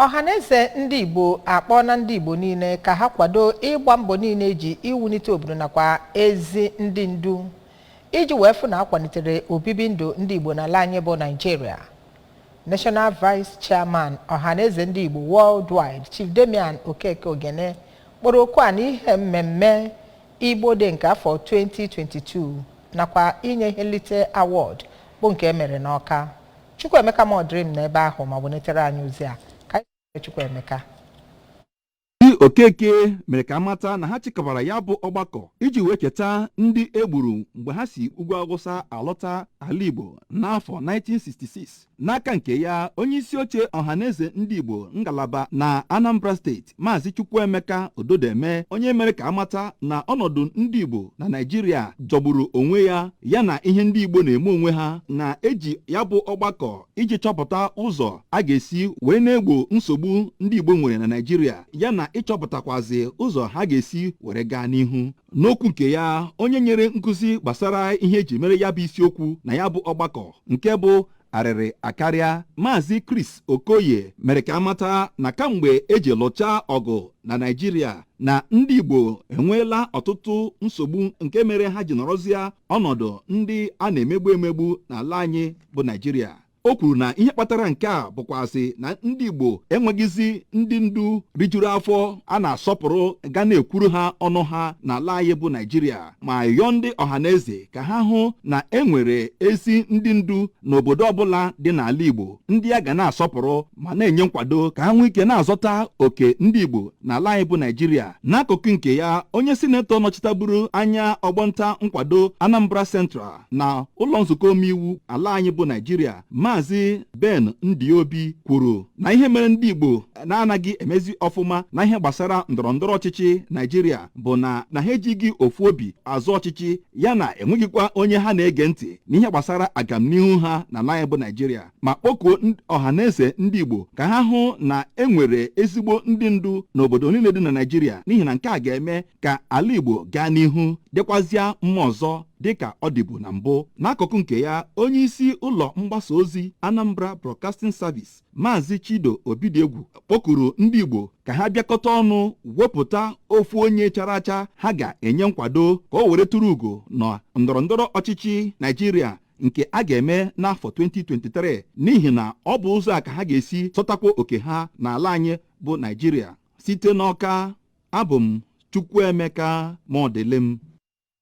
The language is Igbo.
Ọhaneze ndị Igbo akpọọna ndị Igbo niile ka ha kwado ịgba mbọ niile eji iwulite obodo nakwa ezi ndị ndu iji wee fụ na akwalitere obibi ndụ ndị Igbo n'ala anyị bụ Naịjirịa. National Vice Chairman Ọhaneze ndị Igbo Worldwide, Chief Damian Okeke Ogene, kpọrọ oku a n'ihe mmemme Igbo Day nke afọ 2022 nakwa inye ihe nlite award bụ nke e mere n'Ọka. Chukwuemeka Mọdrim nọ ebe ahụ ma welitere anyị ozi a. Ka anyị Chukwuemeka. Ndị Okeke mere ka amata na ha chịkọbara ya bụ ọgbakọ iji wee cheta ndị e gburu mgbe ha si ugwu Awụsa alọta ala Igbo n'afọ 1966. N'aka nke ya, onye isi oche Ọhaneze ndị Igbo ngalaba na Anambra Steeti, Maazị Chukwuemeka Ododeme, onye mere ka amata na ọnọdụ ndị Igbo na Naịjirịa jọgburu onwe ya, ya na ihe ndị Igbo na-eme onwe ha, na-eji ya bụ ọgbakọ iji chọpụta ụzọ a ga-esi wee na-egbo nsogbu ndị Igbo nwere na Naịjirịa, ya na ịchọpụtakwazi ụzọ ha ga-esi were gaa n'ihu. N'okwu nke ya, onye nyere nkụzi gbasara ihe eji mere ya bụ isiokwu na ya bụ ọgbakọ, nke bụ arịrị akarịa, Maazị Chris Okoye, mere ka amata na kamgbe eji lụchaa ọgụ na Naịjirịa, na ndị Igbo enweela ọtụtụ nsogbu nke mere ha ji nọrọzie ọnọdụ ndị a na-emegbu emegbu n'ala anyị bụ Naịjirịa. O kwuru na ihe kpatara nke a bụkwazị na ndị Igbo enweghịzi ndị ndu rijuru afọ a na-asọpụrụ ga na-ekwuru ha ọnụ ha n'ala anyị bụ Naịjirịa, ma yọọ ndị ọhaneze ka ha hụ na e nwere ezi ndị ndu n'obodo ọbụla dị n'ala Igbo, ndị a ga na-asọpụrụ ma na-enye nkwado ka ha nwee ike na-azọta oke ndị Igbo n'ala anyị bụ Naịjirịa. N'akụkụ nke ya, onye sinetọ nọchitaburu anya ọgbọnta nkwado Anambra Central na ụlọ nzukọ omeiwu ala anyị bụ Naịjirịa, Maazị Ben Ndiobi, kwuru na ihe mere ndị Igbo na-anaghị emezi ọfụma na ihe gbasara ndọrọndọrọ ọchịchị Naịjirịa bụ na ha ejighị ofu obi azụ ọchịchị, ya na enweghịkwa onye ha na-ege ntị n'ihe gbasara agamnihu ha na ala anyị bụ Naịjirịa, ma kpọkuo ọhaneze ndị Igbo ka ha hụ na e nwere ezigbo ndị ndu n'obodo niile dị na Naịjirịa, n'ihi na nke a ga-eme ka ala Igbo gaa n'ihu dịkwazịa mma ọzọ dịka ọ dịbu na mbụ. N'akụkụ nke ya, onye isi ụlọ mgbasa ozi Anambra Broadcasting Service, Maazị Chido Obidiegwu, kpọkuru ndị Igbo ka ha bịakọta ọnụ wepụta ofu onye chara acha ha ga-enye nkwado ka o were tụrụ ugo na ndọrọndọrọ ọchịchị Naịjirịa nke a ga-eme n'afọ 2023, n'ihi na ọ bụ ụzọ a ka ha ga-esi zọtakwa oke ha n'ala anyị bụ Naịjirịa. Site n'Ọka, abụ m Chukwuemeka Mọdịlị m.